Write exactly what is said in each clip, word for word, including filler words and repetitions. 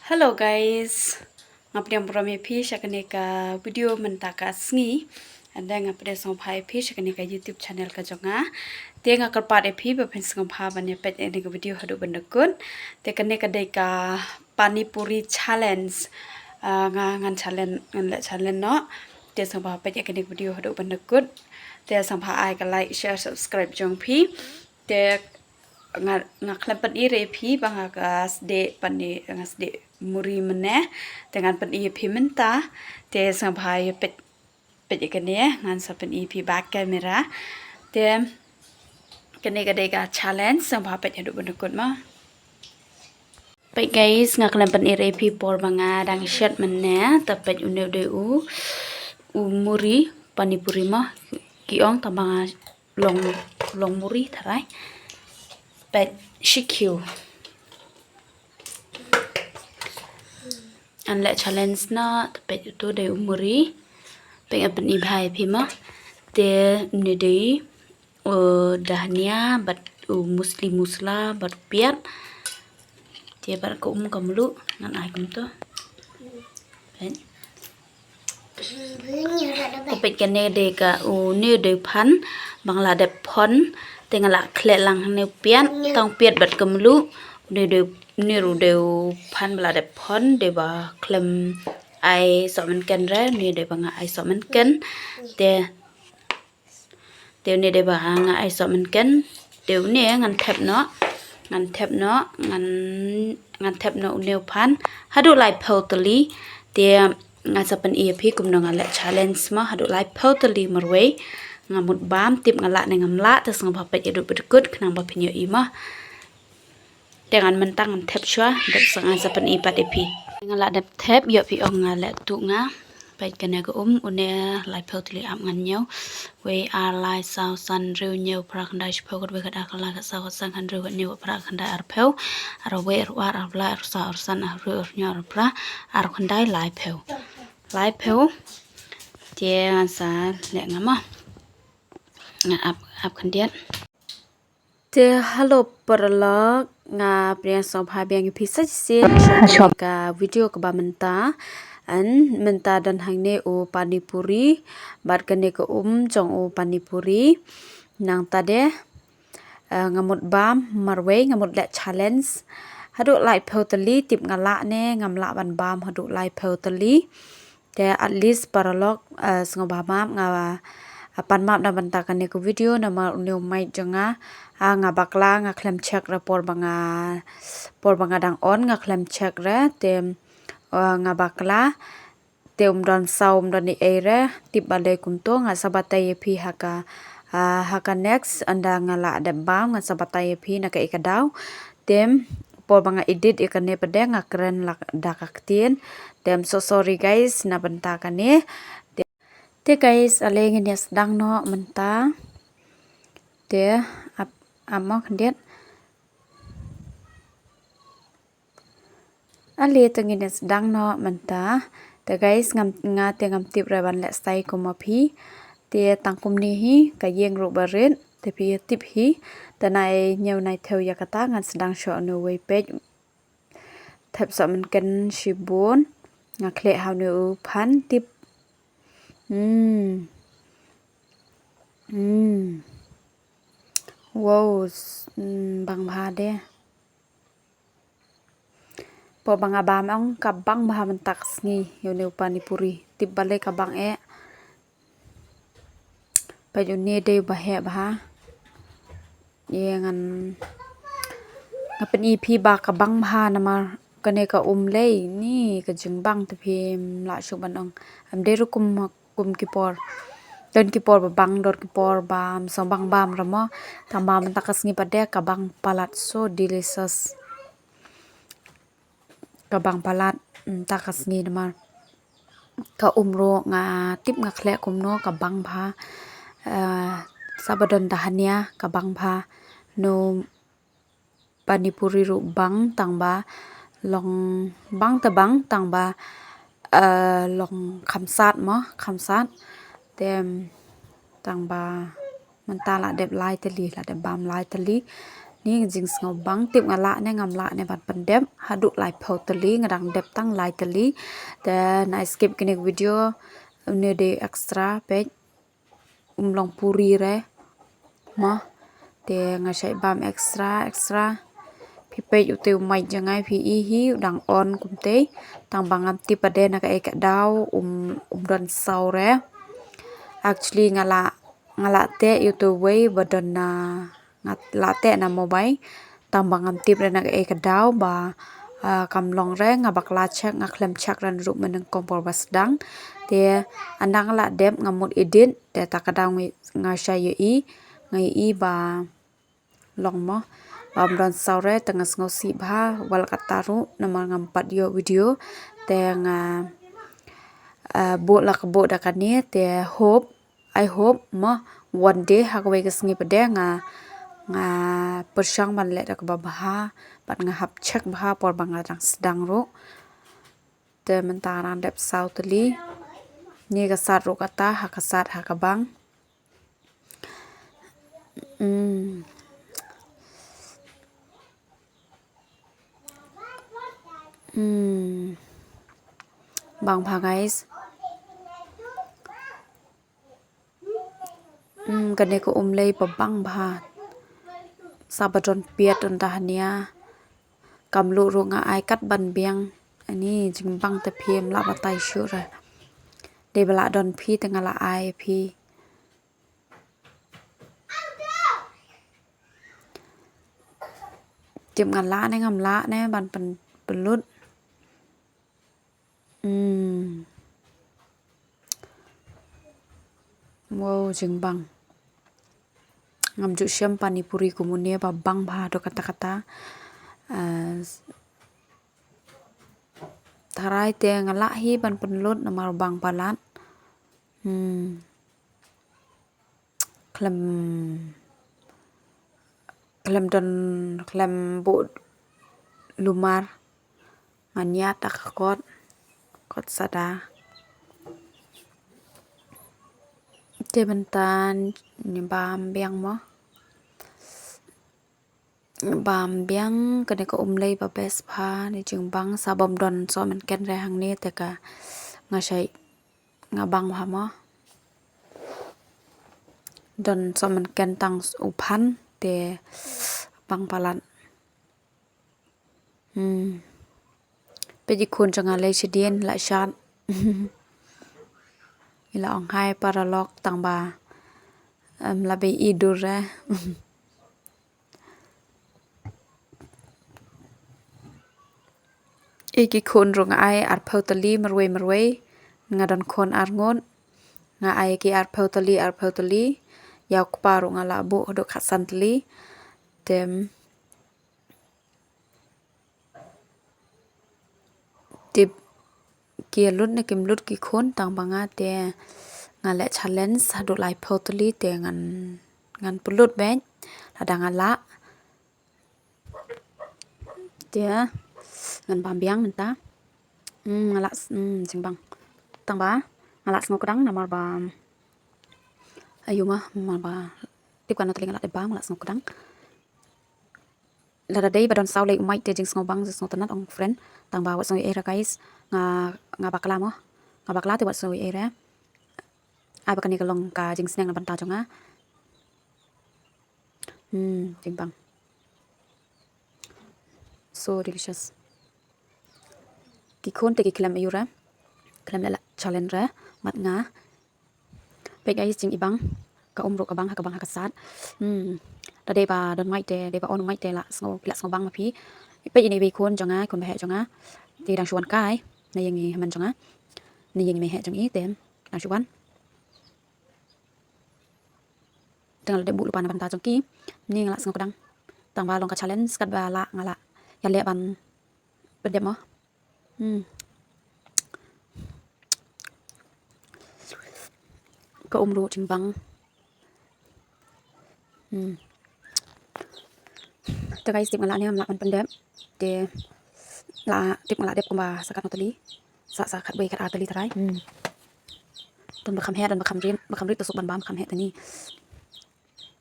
Hello guys, nga pdiang burom ïa phi sha kane ka video mynta ka sngi. Ynda nga pdiang sngewbha ïa phi sha kane ka YouTube channel ka jong nga. Te nga kyrpad ïa phi ba phin sngewbha ban ïa peit ïa kane ka video haduh ban da kut. Te kane ka dei ka pani puri challenge. Ah, nga ngan challenge, ngan leh challenge noh. Te sngewbha peit ïa kane ka video haduh ban da kut. Te sngewbha ai ka like, share, subscribe jong phi. Te nga, nga khlem pyni re phi ba nga ka sdeh pani, nga sdeh muri mynne. Te ngan pyni phi mynta. Te sngewbha ïa peit, peit ïa kane, ngan sa pyni phi back camera. Te kane ka dei ka challenge, sngewbha peit haduh ban da kut mo. Peit guys, nga khlem pyni re phi por ba nga dang shet mynne, te peit une u dei u, u muri, pani puri mo, ki ong tang ba nga long, long muri tharai. Peit shi khiew. Ngan leh challenge noh, te peit uto dei u muri. Peit ngan pyni bha ïa phi mo. Te une dei u dhania bad u musli musla bad piat. Te bad ka um ka mluh ngan ai kumto. Peit. Te peit kane dei ka une dei u phan ba nga la dep phon. Te nga la khleh lang hangne u piat, tang piat bad ka mluh. Une dei, une ruh dei u phan ba la dep phon, dei ba khlem ai sohmynken re, une dei ba nga ai sohmynken. Te Te une dei ba nga ai sohmynken. Te une ngan thep noh. Ngan thep noh, ngan, ngan thep noh une u phan haduh laiphew tylli. Te ngan sa pyni ïa phi kumno nga leh challenge mo haduh laiphew tylli marwei. Nga mut bam, tip nga lah ne ngam lah, te sngewbha peit haduh ba da kut khnang ba phin ïohi mo. Te ngan mynta ngan thep shuwa, dep sa ngan sa pyni pat ïa phi. Nga la dep thep, ïoh phi ong nga leh tuh nga. Peit kane ka um, une laiphew tylli ap ngan ñiew. Wei, ar, lai, saw, san, hynriew, hynñiew, phra, khyndai, shiphew, khatwei, khatar, khatlai, khatsaw, khatsang, khathynriew, khathynñiew, khaphra, khatkhyndai, arphew, arwei, arwar, arwalai, arsaw, arsan, arhynriew, arphra, arphew khyndai, laiphew. Laiphew. Te ngan sa leh nga mo. Nga ap, ap khyndiat. Te hello paralok, nga pdiang sngewbha biang ïa phi sa shisien sha ka video kaba mynta. Yn mynta don hangne u pani puri bad kane ka um jong u pani puri. Nangta de, eh, nga mut bam marwei, nga mut leh challenge haduh laiphew tylli, tip nga lah ne ngam lah ban bam haduh laiphew tylli. Te at least paralok, eh, sngewbha map nga, eh, pan map na bynta kane ka video namar une u mic jong nga, ah, nga bakla, nga khlem check re por ba nga, por ba nga dang on nga khlem check re. Te, eh, nga bakla. Te um don saw, um don ei ei re, tip balei kumto. Nga sa batai ïa phi ha ka, ah, ha ka next, ynda nga la dep bam nga sa batai ïa phi na kaei ka daw. Te por ba nga edit ïa kane pat de nga kren la da ka ktien. Te I'm so sorry guys na bynta kane. Te, te guys, ale ngin ïa sdang noh mynta. Te ap, ap mo khyndiat. Ale te ngin ïa sdang noh mynta. Te guys, ngam, nga te ngam tip re ban leh style kum ma phi. Te tang kumne hi ka ïeng ruh ba rit. Te phi ïa tip hi. Te nai ñiew nai thew ïa kata ngan sdang shuh une uwei peit. Thep sohmynken shibun. Nga khleh ha une u phan tip. Hmm. Hmm. Wow, s-, hmm, bang bha de. Por ba nga bam ong ka bang bha mynta ka sngi ïa une u pani puri. Tip balei ka bang eh. Peit une dei uba heh bha. Ïa ngan, nga pyni phi ba ka bang bha namar kane ka um lei, ne ka jingbang te phim lah shuh ban ong. Em dei ruh kum, kum ki por. Don ki por ba bang, don ki por ba ym sngewbang bam re mo. Tang ba mynta ka sngi pat de ka bang palat, so delicious. Ka bang palat mynta ka sngi namar ka um ruh nga tip nga khleh kumno ka bang bha. Eh, sa ba don dhania ka bang bha. No, pani puri ruh bang tang ba long bang te bang tang ba, eh, long kham sat mo, kham sat. Te tang ba mynta la dep lai tylli, la dep bam lai tylli. Ni jingsngewbang, tip nga lah ne ngam lah ne ban pyndep haduh laiphew tylli, nga dang dep tang lai tylli. Te nai skip kine ki video, une dei extra peit, um long puri re. Mo. Te nga shait bam extra, extra. Phi peit ute u mic jong nga, phi i hi u dang on kumte. Tang ba ngam tip pat de na kaei ka daw, um, um don saw re. Actually nga lah, nga lah teh ute uwei ba don na, nga lah teh na mobile. Tang ba ngam tip re na kaei ka daw ba, ah, kam long re, nga bakla check, nga khlem check re ruh mynnyngkong por ba sdang. Te ynda nga lah dep nga mut edit, te ta ka daw nga, nga shait ïohi, nga ïohi ba long mo. Ba ym don saw re, te nga sngewsih bha, wat la katta ruh namar ngam pat ïoh video. Te nga, ah, buh la ka buh da kane, te hope, I hope mo, one day ha kawei ka sngi pat de nga, nga pyrshang ban leh da kaba bha, bad nga hap check bha por ba nga dang sdang ruh. Te mynta nga dang dep saw tylli. Ni ka sat ruh kata, ha ka sat ha ka bang. Hmm. Hmm. Bang bha guys. Hmm, kane ka um lei ba bang bha. Sa ba don piat ynda hania. Kam luh ruh nga ai kat ban biang. Ani jingbang te phi ym lah batai shuh re. Dei ba lah don phi te nga lah ai phi. Tip nga lah ne ngam lah ne ban pyn, pynlut. Hmm. Wow, jingbang. Ngam ju shem pani puri kum une ba bang bha haduh katta katta. Ah, tharai te nga lah hi ban pynlut namar bang palat. Hmm. Khlem, khlem don, khlem buh lumar. Nga ñiad da ka kot, kot sada. Te mynta ngi bam biang mo. Bam biang, kane ka um lei ba best bha, ni jingbang, sa bym don sohmynken re hangne te ka nga shait nga bang bha mo. Don sohmynken tang u phan te bang palat. Hmm. Peit i khun jong nga lei shadien la shat. I la ong hi paralok tang ba, em, la bei i dur re. I ki khun ruh nga ai arphew tylli marwei marwei. Nga don khun arngut. Nga ai ki arphew tylli, arphew tylli. Ïa u kpa ruh nga la buh haduh khatsan tylli. Te tip ki lut ne kim lut ki khun tang ba nga te nga leh challenge haduh laiphew tylli te ngan, ngan pynlut beit lada nga lah. Te ngan bam biang mynta. Hmm, nga lah, hmm, jingbang. Tang ba nga lah sngewkdang namar ba, ayu ma, namar ba tip kano tylli nga lah dep bam, nga lah sngewkdang. Lada dei ba don saw lei u mic te jingsngewbang jingsngewtynnat ong friend. Tang ba wat sngew ei re guys. Nga, nga bakla mo. Nga bakla te wat sngew ei re. Ai ba kane ka long ka jingsneng na bynta jong nga. Hmm, jingbang. So delicious. Ki khun te ki khlem ayu re. Khlem leh la challenge re. Mat nga. Peit guys, jingibang. Ka um ruh ka bang ha ka bang ha ka sat. Hmm. Da dei ba don mic te, dei ba on mic te la sngew, la sngewbang ma phi. Peit ine i khun jong nga, khun baheh jong nga. Te dang shu wan kai. Na ïing i hynmen jong nga. Na ïing i mei heh jong i te dang shu wan. Te nga la dep buh lypa na bynta jong ki. Ni nga lah sngewkdang. Tang ba long ka challenge katba lah nga lah ïaleh ban pyndep mo. Hmm. Ka um ruh jingbang. Hmm. Te guys, tip nga lah ne em lah ban pyndep. Te lah, tip nga lah dep kumba sa katno tylli. Sa, sa khatwei khatar tylli tharai. Hmm. Don ba kham heh, don ba kham rit, ba kham rit to suk ban bam kham heh te ni.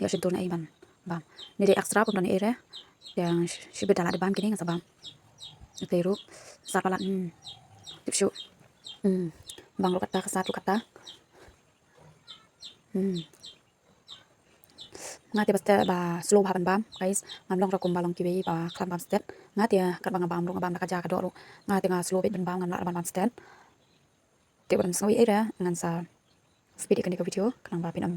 Ïa shyntur na ei ban Bam. Ni dei extra pum don ere. Yang shibit da la dei bam kini ngan sa bam. Te ruh. Sat palat. Hmm. Tip shu. Hmm. Bang ruh kata ka sat ruh kata. Hmm. Nga te ba stet ba slow bha ban bam, guys. Ngam long ruh kumba long kiwei ba khlem bam stet. Nga te katba nga bam ruh nga bam da ka ja ka doh ruh. Nga te nga slow bit ban bam, ngam lah ban bam stet. Te wat ym sngew ei ei re ngan sa speed ïa kane ka video khnang ba phin ym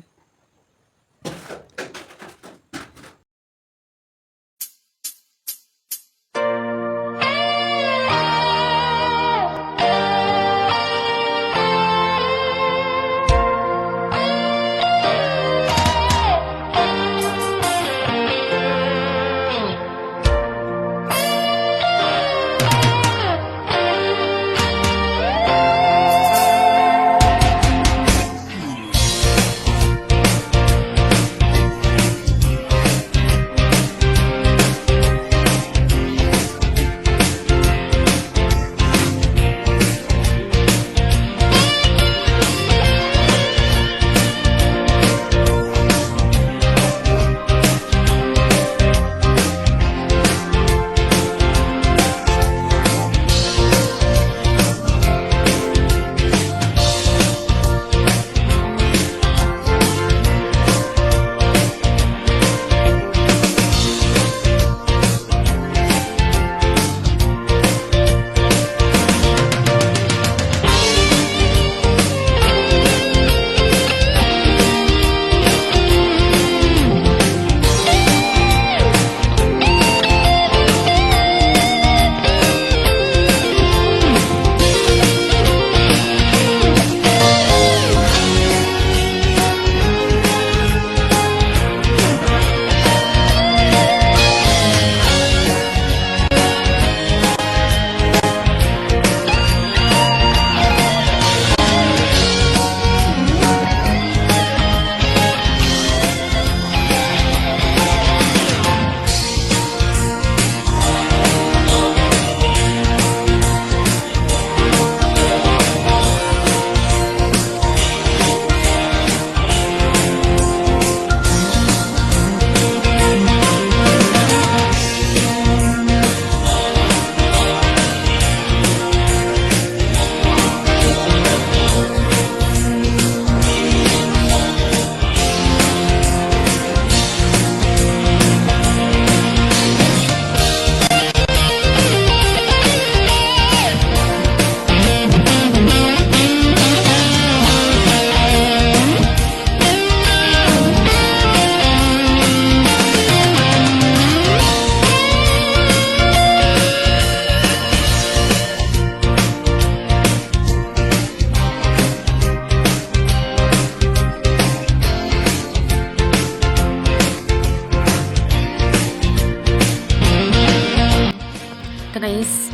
Te guys,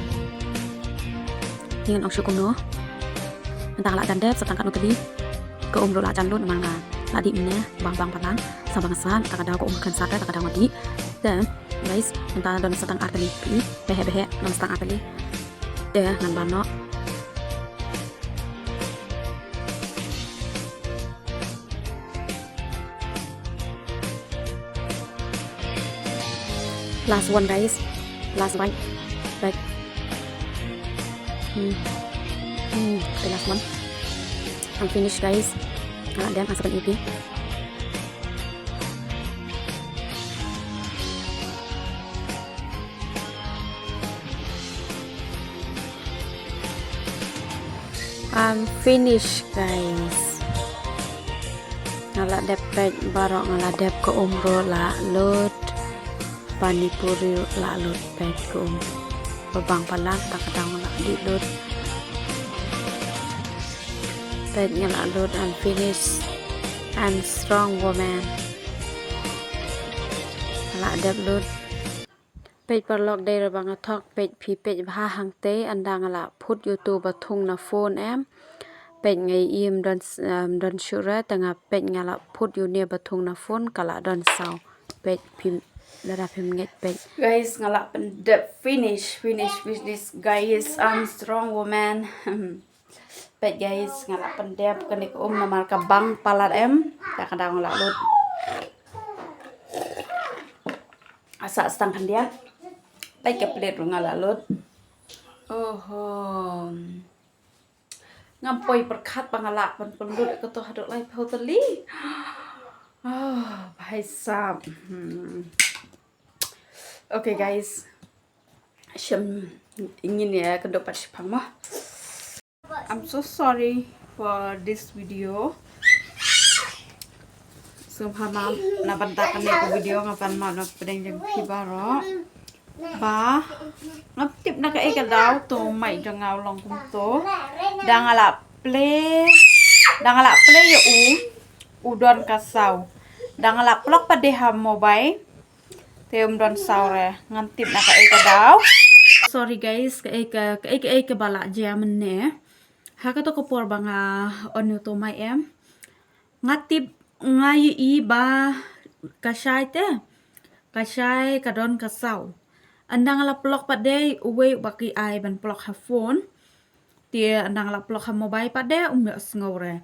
ïa ngan ong shuh kumno. Mynta nga la jan dep sa tang katno tylli. Ka um ruh la jan lut namar nga la dih mynne bang bang palat. Sa ba nga sat, ta ka daw ka um kan sat, ta ka daw nga dih. Te guys, mynta don sa tang ar tylli. Phi, behek behek, don sa tang ar tylli. Te ngan bam noh. Last one, guys. Last bite. Bite. Hmm. Hmm. The last one. I'm finished, guys. Nga la dep, nga sa pyni ïa phi. I'm finished, guys. Nga la dep peit baroh, nga la dep, ka um ruh la lut. Pani puri ruh la lut, peit ka um. Ba bang palat, ta ka daw nga la dih lut. Peit nga la lut, I'm finished. I'm strong woman. Nga la dep lut. Peit paralok, dei ruh ba nga thok, peit phi peit bha hangtei, ynda nga la phut ïa uto ba thung na phone em. Peit nga ïohi ym don s-, ym don shuh re, te nga peit nga la phut ïa une ba thung na phone, ka la don saw. Peit phi, lada phim ngeit peit. Guys, nga la pyndep, finish, finish, finish, guys, I'm strong woman. Peit guys, nga la pyndep kane ka um namar ka bang palat em. Ta ka daw nga la lut. Asa stang khyndiat. Peit ka plate ruh nga la lut. Oho. Ngam poi pyrkhat ba nga lah ban pynlut kato haduh laiphew tylli. Oh, bhai sahab. Hmm. Okay guys. Shem ngin ïa kynduh pat shiphang mo. I'm so sorry for this video. Sngewbha map na bynta kane ka video, nga pan map na pdeng jong phi baroh. Ba ngam tip na kaei ka daw to mic jong nga u long kumto. Da nga la play, da nga la play ïa u, u don ka saw. Da nga la plug pat de ha mobile, te um don saw re. Ngam tip na kaei ka daw. Sorry guys, kaei ka, kaei kaei kaba la jia mynne. Ha kato ka por ba nga on ïa uto u mic em, nga tip, nga ïohi ba ka shai te, ka shai ka don ka saw. Ynda nga la plug pat de, uwei uba ki ai ban plug ha phone, te ynda nga la plug ha mobile pat de, um ïohsngew re.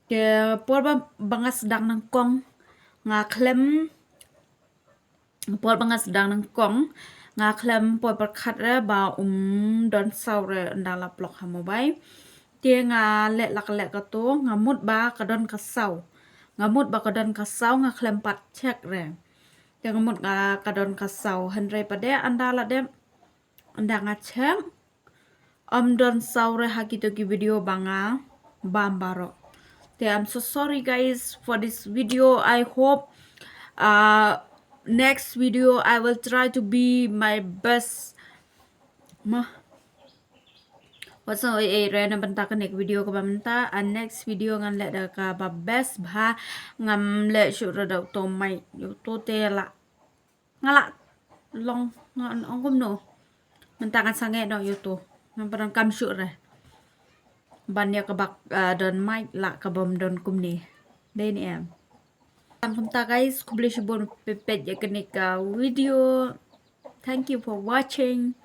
Te por ba, ba nga sdang nyngkong, nga khlem, por ba nga sdang nyngkong, nga khlem poi pyrkhat re ba um don saw re ynda la plug ha mobile. Te nga leh la ka leh kato, nga mut ba ka don ka saw. Nga mut ba ka don ka saw, nga khlem pat check re. Te nga mut nga ka don ka saw, hynrei pat de ynda la dep, ynda nga check, um don saw re ha kito ki video ba nga bam baroh. Te I'm so sorry guys for this video. I hope, uh, next video I will try to be my best. Ma. Wat sngew ei ei re na bynta kane ka video kaba mynta. A next video ngan leh da kaba best bha, ngam leh shuh re da uto u mic, uto te la nga la long, nga ong kumno. Mynta ngan sangeh noh ïa uto. Ngan pyndonkam shuh re. Ban ïa kaba, ah, don mic la kaba ym don kumne. Dei ne em. Tang kumta guys, khublei shibun peit ïa kane ka video. Thank you for watching.